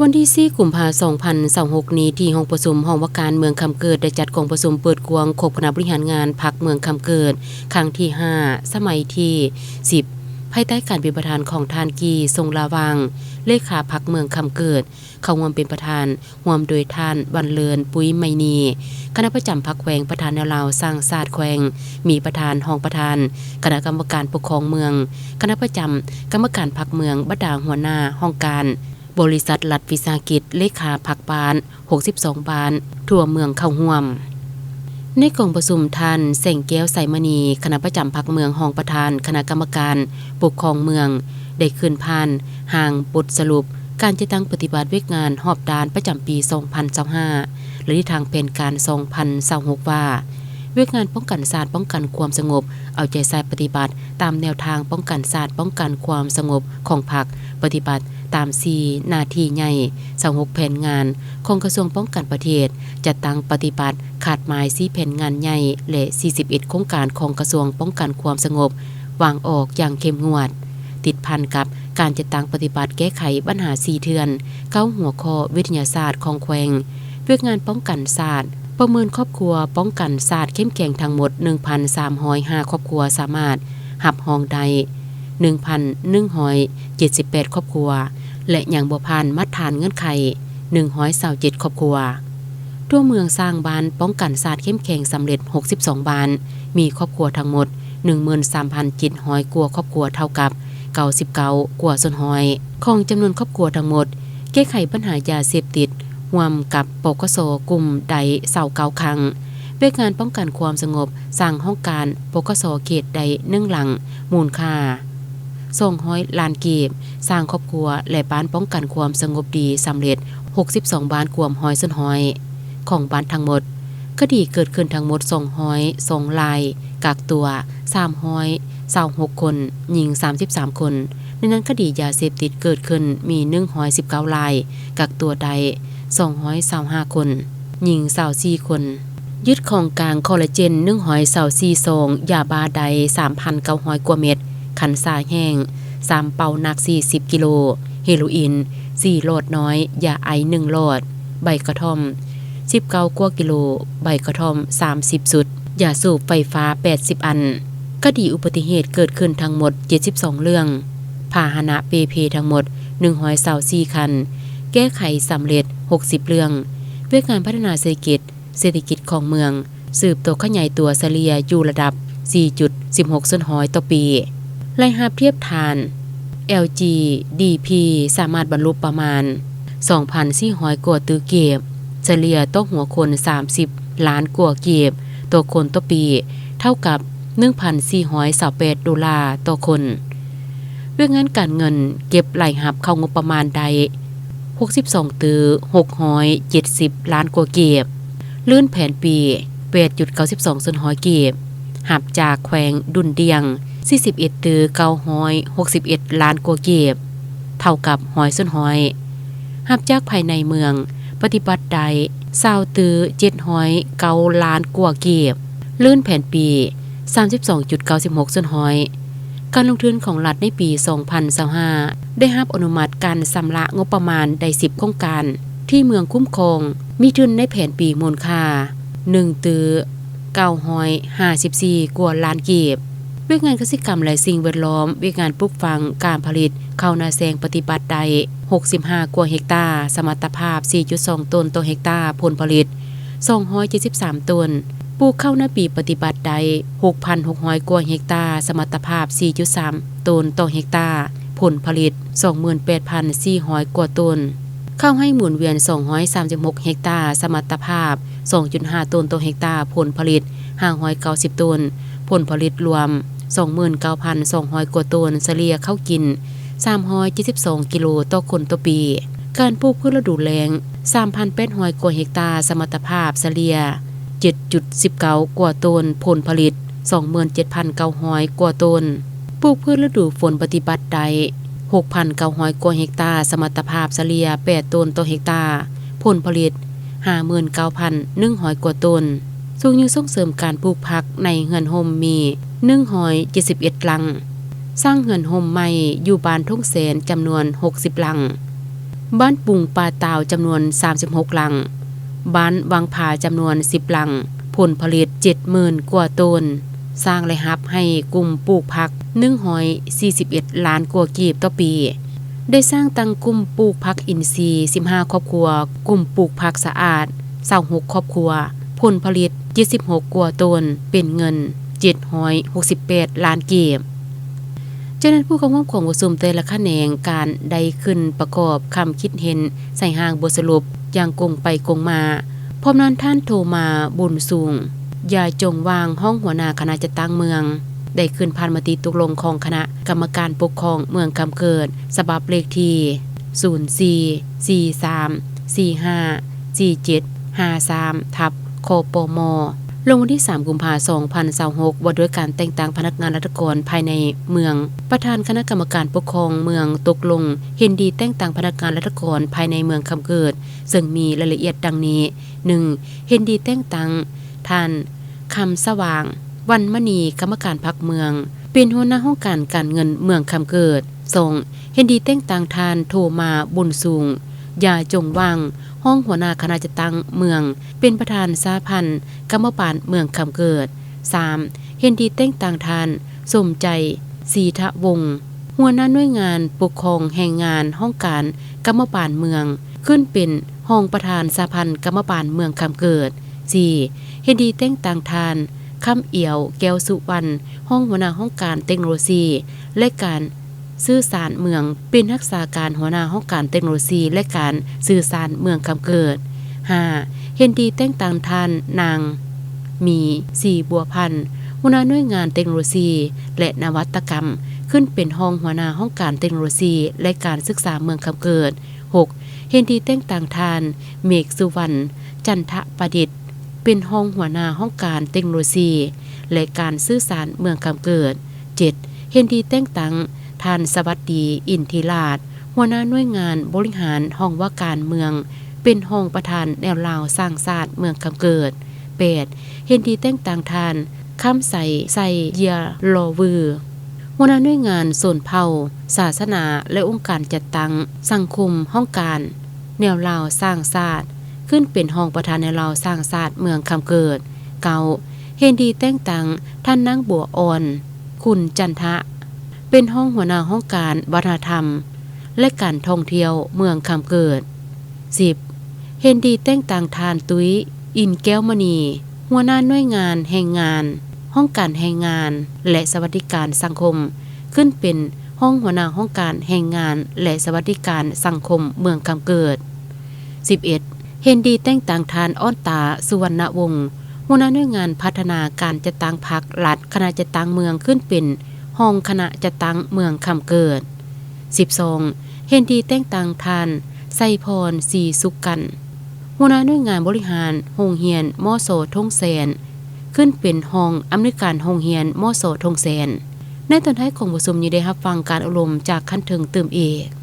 ວັນທີສີ່ ກຸມພາ ສອງພັນຊາວຫົກນີ້ ທີ່ຫ້ອງປະຊຸມຫ້ອງວ່າການເມືອງຄຳເກີດ ໄດ້ຈັດກອງປະຊຸມເປີດກວ້າງຄົບຄະນະບໍລິຫານງານພັກເມືອງຄຳເກີດ ຄັ້ງທີຫ້າ ສະໄໝທີສິບ ພາຍໃຕ້ການເປັນປະທານຂອງທ່ານ ກີ່ ຊົງລາຫວ່າງ ເລຂາພັກເມືອງຄຳເກີດ ເຂົ້າຮ່ວມເປັນປະທານ, ຮ່ວມໂດຍທ່ານ ວັນເລີນ ປຸ້ຍໄມນີ ຄະນະປະຈຳພັກແຂວງ, ປະທານແນວລາວສ້າງຊາດແຂວງ, ມີປະທານ, ຮອງປະທານ, ຄະນະກຳມະການປົກຄອງເມືອງ, ຄະນະປະຈຳກຳມະການພັກເມືອງ, ບັນດາຫົວໜ້າຫ້ອງການ, ບໍລິສັດລັດວິສາຫະກິດ, ເລຂາພັກບ້ານ ຫົກສິບສອງບ້ານ ທົ່ວເມືອງເຂົ້າຮ່ວມ. ໃນກອງປະຊຸມ, ທ່ານ ແສງແກ້ວ ໄຊມະນີ ຄະນະປະຈຳພັກເມືອງ, ຮອງປະທານຄະນະກຳມະການປົກຄອງເມືອງ ໄດ້ຂຶ້ນຜ່ານຮ່າງບົດສະຫຼຸບການຈັດຕັ້ງປະຕິບັດວຽກງານຮອບດ້ານປະຈຳປີສອງພັນຊາວຫ້າ ແລະ ທິດທາງແຜນການສອງພັນຊາວຫົກ ວ່າ ວຽກງານປ້ອງກັນຊາດ, ປ້ອງກັນຄວາມສະຫງົບ ເອົາໃຈໃສ່ປະຕິບັດຕາມແນວທາງປ້ອງກັນຊາດ, ປ້ອງກັນຄວາມສະຫງົບຂອງພັກ, ປະຕິບັດຕາມສີ່ໜ້າທີ່ໃຫຍ່, ຊາວຫົກແຜນງານຂອງກະຊວງປ້ອງກັນປະເທດ, ຈັດຕັ້ງປະຕິບັດຄາດໝາຍສີ່ແຜນງານໃຫຍ່ ແລະ ສີ່ສິບເອັດໂຄງການຂອງກະຊວງປ້ອງກັນຄວາມສະຫງົບ ວາງອອກຢ່າງເຂັ້ມງວດ, ຕິດພັນກັບການຈັດຕັ້ງປະຕິບັດແກ້ໄຂບັນຫາສີ່ເທື່ອນ, ເກົ້າຫົວຂໍ້ວິທະຍາສາດຂອງແຂວງ, ວຽກງານປ້ອງກັນຊາດ, ປະເມີນຄອບຄົວປ້ອງກັນຊາດເຂັ້ມແຂງທັງໝົດ ໜຶ່ງພັນສາມຮ້ອຍຫ້າຄອບຄົວ ສາມາດຮັບຮອງໄດ້ ໜຶ່ງພັນໜຶ່ງຮ້ອຍເຈັດສິບແປດຄອບຄົວ ແລະ ຍັງບໍ່ຜ່ານມາດຖານເງື່ອນໄຂ ໜຶ່ງຮ້ອຍຊາວເຈັດຄອບຄົວ. ຕົວເມືອງສ້າງບ້ານປ້ອງກັນຊາດເຂັ້ມແຂງສຳເລັດ ຫົກສິບສອງບ້ານ, ມີຄອບຄົວທັງໝົດ ໜຶ່ງໝື່ນສາມພັນເຈັດຮ້ອຍກວ່າຄອບຄົວ, ເທົ່າກັບ ເກົ້າສິບເກົ້າກວ່າສ່ວນຮ້ອຍຂອງຈຳນວນຄອບຄົວທັງໝົດ. ແກ້ໄຂບັນຫາຢາເສບຕິດຮ່ວມກັບ ປກສ ກຸ່ມໄດ້ ຊາວເກົ້າຄັ້ງ. ວຽກງານປ້ອງກັນຄວາມສະຫງົບ ສ້າງຫ້ອງການ ປກສ ເຂດໄດ້ໜຶ່ງຫຼັງ, ມູນຄ່າສອງຮ້ອຍລ້ານກີບ, ສ້າງຄອບຄົວ ແລະ ບ້ານປ້ອງກັນຄວາມສະຫງົບດີສຳເລັດ ຫົກສິບສອງບ້ານ, ກວມຮ້ອຍສ່ວນຮ້ອຍຂອງບ້ານທັງໝົດ. ຄະດີເກີດຂຶ້ນທັງໝົດ ສອງຮ້ອຍສອງລາຍ, ກັກຕົວ ສາມຮ້ອຍຊາວຫົກຄົນ, ຍິງ ສາມສິບສາມຄົນ. ໃນນັ້ນຄະດີຢາເສບຕິດເກີດຂຶ້ນມີ ໜຶ່ງຮ້ອຍສິບເກົ້າລາຍ, ກັກຕົວໄດ້ ສອງຮ້ອຍຊາວຫ້າຄົນ, ຍິງ ຊາວສີ່ຄົນ. ຍຶດຂອງກາງ ຄໍລາເຈນ ໜຶ່ງຮ້ອຍຊາວສີ່ຊອງ, ຢາບ້າໄດ້ ສາມພັນເກົ້າຮ້ອຍກວ່າເມັດ, ຄັນຊາແຫ້ງ ສາມເປົາ ໜັກ ສີ່ສິບກິໂລ, ເຮໂລອີນ ສີ່ຫຼອດນ້ອຍ, ຢາໄອສ໌ ໜຶ່ງຫຼອດ, ໃບກະທ່ອມ ສິບເກົ້າກວ່າກິໂລ, ໃບກະທ່ອມ ສາມສິບຊຸດ, ຢາສູບໄຟຟ້າ ແປດສິບອັນ. ຄະດີອຸບັດຕິເຫດເກີດຂຶ້ນທັງໝົດ ເຈັດສິບສອງເລື່ອງ, ພາຫະນະເປ່ເພທັງໝົດ ໜຶ່ງຮ້ອຍຊາວສີ່ຄັນ, ແກ້ໄຂສຳເລັດ ຫົກສິບເລື່ອງ. ວຽກງານພັດທະນາເສດຖະກິດ, ເສດຖະກິດຂອງເມືອງ ສືບໂຕຂະຫຍາຍຕົວສະເລ່ຍຢູ່ລະດັບ ສີ່ຈຸດສິບຫົກສ່ວນຮ້ອຍຕໍ່ປີ. ລາຍຮັບທຽບຖານ ແອລຈີດີພີ ສາມາດບັນລຸປະມານ ສອງພັນສີ່ຮ້ອຍກວ່າຕື້ກີບ, ສະເລ່ຍຕໍ່ຫົວຄົນ ສາມສິບລ້ານກວ່າກີບຕໍ່ຄົນຕໍ່ປີ, ເທົ່າກັບ ໜຶ່ງພັນສີ່ຮ້ອຍຊາວແປດໂດລາຕໍ່ຄົນ. ວຽກງານການເງິນ ເກັບລາຍຮັບເຂົ້າງົບປະມານໄດ້ ຫົກສິບສອງຕື້ ຫົກຮ້ອຍເຈັດສິບລ້ານກວ່າກີບ, ລື່ນແຜນປີ ແປດຈຸດເກົ້າສິບສອງສ່ວນຮ້ອຍກີບ, ຮັບຈາກແຂວງດຸນດ່ຽງ ສີ່ສິບເອັດຕື້ ເກົ້າຮ້ອຍຫົກສິບເອັດລ້ານກວ່າກີບ, ເທົ່າກັບຮ້ອຍສ່ວນຮ້ອຍ, ຮັບຈາກພາຍໃນເມືອງ ປະຕິບັດໄດ້ ຊາວຕື້ ເຈັດຮ້ອຍເກົ້າລ້ານກວ່າກີບ, ລື່ນແຜນປີ ສາມສິບສອງຈຸດເກົ້າສິບຫົກສ່ວນຮ້ອຍ. ການລົງທຶນຂອງລັດໃນປີສອງພັນຊາວຫ້າ ໄດ້ຮັບອະນຸມັດການຊຳລະງົບປະມານໄດ້ສິບໂຄງການ ທີ່ເມືອງຄຸ້ມຄອງ, ມີທຶນໃນແຜນປີມູນຄ່າ ໜຶ່ງຕື້ ເກົ້າຮ້ອຍຫ້າສິບສີ່ກວ່າລ້ານກີບ. ວຽກງານກະສິກຳ ແລະ ສິ່ງແວດລ້ອມ, ວຽກງານປູກຝັງ, ການຜະລິດເຂົ້ານາແຊງປະຕິບັດໄດ້ ຫົກສິບຫ້າກວ່າເຮັກຕາ, ສະມັດຕະພາບ ສີ່ຈຸດສອງໂຕນຕໍ່ເຮັກຕາ, ຜົນຜະລິດ ສອງຮ້ອຍເຈັດສິບສາມໂຕນ, ປູກເຂົ້ານາປີປະຕິບັດໄດ້ ຫົກພັນຫົກຮ້ອຍກວ່າເຮັກຕາ, ສະມັດຕະພາບ ສີ່ຈຸດສາມໂຕນຕໍ່ເຮັກຕາ, ຜົນຜະລິດ ສອງໝື່ນແປດພັນສີ່ຮ້ອຍກວ່າໂຕນ. ເຂົ້າໄຮ່ໝູນວຽນ ສອງຮ້ອຍສາມສິບຫົກເຮັກຕາ, ສະມັດຕະພາບ ສອງຈຸດຫ້າໂຕນຕໍ່ເຮັກຕາ, ຜົນຜະລິດ ຫ້າຮ້ອຍເກົ້າສິບໂຕນ, ຜົນຜະລິດລວມ ສອງໝື່ນເກົ້າພັນສອງຮ້ອຍກວ່າໂຕນ, ສະເລ່ຍເຂົ້າກິນ ສາມຮ້ອຍເຈັດສິບສອງກິໂລຕໍ່ຄົນຕໍ່ປີ. ການປູກພືດລະດູແລ້ງ ສາມພັນແປດຮ້ອຍກວ່າເຮັກຕາ, ສະມັດຕະພາບສະເລ່ຍ ເຈັດຈຸດສິບເກົ້າກວ່າໂຕນ, ຜົນຜະລິດ ສອງໝື່ນເຈັດພັນເກົ້າຮ້ອຍກວ່າໂຕນ. ປູກພືດລະດູຝົນປະຕິບັດໄດ້ ຫົກພັນເກົ້າຮ້ອຍກວ່າເຮັກຕາ, ສະມັດຕະພາບສະເລ່ຍ ແປດໂຕນຕໍ່ເຮັກຕາ, ຜົນຜະລິດ ຫ້າໝື່ນເກົ້າພັນໜຶ່ງຮ້ອຍກວ່າໂຕນ. ຊຸກຍູ້ສົ່ງເສີມການປູກຜັກໃນເຮືອນຮົ່ມມີ ໜຶ່ງຮ້ອຍເຈັດສິບເອັດຫຼັງ, ສ້າງເຮືອນຮົ່ມໃໝ່ຢູ່ບ້ານທົ່ງແສນ ຈຳນວນ ຫົກສິບຫຼັງ, ບ້ານປຸງປ່າຕາວຈຳນວນສາມສິບຫົກຫຼັງ, ບ້ານວັງຜາຈຳນວນສິບຫຼັງ, ຜົນຜະລິດເຈັດໝື່ນກວ່າໂຕນ, ສ້າງລາຍຮັບໃຫ້ກຸ່ມປູກຜັກໜຶ່ງຮ້ອຍສີ່ສິບເອັດລ້ານກວ່າກີບຕໍ່ປີ. ໄດ້ສ້າງຕັ້ງກຸ່ມປູກຜັກອິນຊີສິບຫ້າຄອບຄົວ, ກຸ່ມປູກຜັກສະອາດຊາວຫົກຄອບຄົວ, ຜົນຜະລິດເຈັດສິບຫົກກວ່າໂຕນ, ເປັນເງິນເຈັດຮ້ອຍຫົກສິບແປດລ້ານກີບ. ເຈົ້າໜ້າທີ່ຜູ້ເຂົ້າຮ່ວມກອງປະຊຸມແຕ່ລະຂະແໜງການໄດ້ຂຶ້ນປະກອບຄຳຄິດເຫັນໃສ່ຮ່າງບົດສະຫຼຸບຢ່າງກົງໄປກົງມາ. ພ້ອມນັ້ນທ່ານ ໂທມາ ບຸນສູງ ຢາຈົງຫວ່າງ ຮອງຫົວໜ້າຄະນະຈັດຕັ້ງເມືອງ ໄດ້ຂຶ້ນຜ່ານມະຕິຕົກລົງຂອງຄະນະກຳມະການປົກຄອງເມືອງຄຳເກີດ ສະບັບເລກທີສູນສີ່ສີ່ສາມສີ່ຫ້າສີ່ເຈັດຫ້າສາມ ທັບ ຄປມ ລົງວັນທີສາມ ກຸມພາ ສອງພັນຊາວຫົກ ວ່າດ້ວຍການແຕ່ງຕັ້ງພະນັກງານລັດຖະກອນພາຍໃນເມືອງ. ປະທານຄະນະກຳມະການປົກຄອງເມືອງຕົກລົງເຫັນດີແຕ່ງຕັ້ງພະນັກງານລັດຖະກອນພາຍໃນເມືອງຄຳເກີດ ເຊິ່ງມີລາຍລະອຽດດັ່ງນີ້: ໜຶ່ງ ເຫັນດີແຕ່ງຕັ້ງທ່ານ ຄຳສະຫວ່າງ ວັນມະນີ ກຳມະການພັກເມືອງ ເປັນຫົວໜ້າຫ້ອງການການເງິນເມືອງຄຳເກີດ. ສອງ ເຫັນດີແຕ່ງຕັ້ງທ່ານ ໂທມາ ບຸນສູງ ຢາຈົງຫວ່າງ ຮອງຫົວໜ້າຄະນະຈັດຕັ້ງເມືອງ ເປັນປະທານສະຫະພັນກຳມະບານເມືອງຄຳເກີດ. ສາມ ເຫັນດີແຕ່ງຕັ້ງທ່ານ ສົມໃຈ ສີທະວົງ ຫົວໜ້າໜ່ວຍງານປົກຄອງແຮງງານຫ້ອງການກຳມະບານເມືອງ ຂຶ້ນເປັນຮອງປະທານສະຫະພັນກຳມະບານເມືອງຄຳເກີດ. ສີ່ ເຫັນດີແຕ່ງຕັ້ງທ່ານ ຄຳອຽວ ແກ້ວສຸວັນ ຮອງຫົວໜ້າຫ້ອງການເຕັກໂນໂລຊີ ແລະ ການສື່ສານເມືອງ ເປັນຮັກສາການຫົວໜ້າຫ້ອງການເຕັກໂນໂລຊີ ແລະ ການສື່ສານເມືອງຄຳເກີດ. ຫ້າ ເຫັນດີແຕ່ງຕັ້ງທ່ານ ນາງ ມີ ສີບົວພັນ ຫົວໜ້າໜ່ວຍງານເຕັກໂນໂລຊີ ແລະ ນະວັດຕະກຳ ຂຶ້ນເປັນຮອງຫົວໜ້າຫ້ອງການເຕັກໂນໂລຊີ ແລະ ການສຶກສາເມືອງຄຳເກີດ. ຫົກ ເຫັນດີແຕ່ງຕັ້ງທ່ານ ເມກສຸວັນ ຈັນທະປະດິດ ເປັນຮອງຫົວໜ້າຫ້ອງການເຕັກໂນໂລຊີ ແລະ ການສື່ສານເມືອງຄຳເກີດ. ເຈັດ ເຫັນດີແຕ່ງຕັ້ງທ່ານ ສະຫວັດດີ ອິນທິລາດ ຫົວໜ້າໜ່ວຍງານບໍລິຫານຫ້ອງວ່າການເມືອງ ເປັນຮອງປະທານແນວລາວສ້າງຊາດເມືອງຄຳເກີດ. ແປດ ເຫັນດີແຕ່ງຕັ້ງທ່ານ ຄຳໄຊ ໄຊເຢຍລໍວື ຫົວໜ້າໜ່ວຍງານຊົນເຜົ່າ, ສາສະໜາ ແລະ ອົງການຈັດຕັ້ງສັງຄົມຫ້ອງການແນວລາວສ້າງຊາດ ຂຶ້ນເປັນຮອງປະທານແນວລາວສ້າງຊາດເມືອງຄຳເກີດ. ເກົ້າ ເຫັນດີແຕ່ງຕັ້ງທ່ານນາງ ບົວອ່ອນ ຄຸນຈັນທະ ເປັນຮອງຫົວໜ້າຫ້ອງການວັດທະນະທຳ ແລະ ການທ່ອງທ່ຽວເມືອງຄຳເກີດ. ສິບ ເຫັນດີແຕ່ງຕັ້ງທ່ານ ຕຸ້ຍ ອິນແກ້ວມະນີ ຫົວໜ້າໜ່ວຍງານແຮງງານ, ຫ້ອງການແຮງງານ ແລະ ສະຫວັດດີການສັງຄົມ ຂຶ້ນເປັນຮອງຫົວໜ້າຫ້ອງການແຮງງານ ແລະ ສະຫວັດດີການສັງຄົມເມືອງຄຳເກີດ. ສິບເອັດ ເຫັນດີແຕ່ງຕັ້ງທ່ານ ອ່ອນຕາ ສຸວັນນະວົງ ຫົວໜ້າໜ່ວຍງານພັດທະນາການຈັດຕັ້ງພັກລັດ ຄະນະຈັດຕັ້ງເມືອງ ຂຶ້ນເປັນຮອງຄະນະຈັດຕັ້ງເມືອງຄຳເກີດ. ສິບສອງ ເຫັນດີແຕ່ງຕັ້ງທ່ານ ໄຊພອນ ສີສຸກັນ ຫົວໜ້າໜ່ວຍງານບໍລິຫານໂຮງຮຽນ ມສ ທົ່ງແສນ ຂຶ້ນເປັນຮອງອຳນວຍການໂຮງຮຽນ ມສ ທົ່ງແສນ. ໃນຕອນທ້າຍຂອງປະຊຸມນີ້ໄດ້ຮັບຟັງການອົບຮົມຈາກຂັ້ນເທິງຕື່ມອີກ.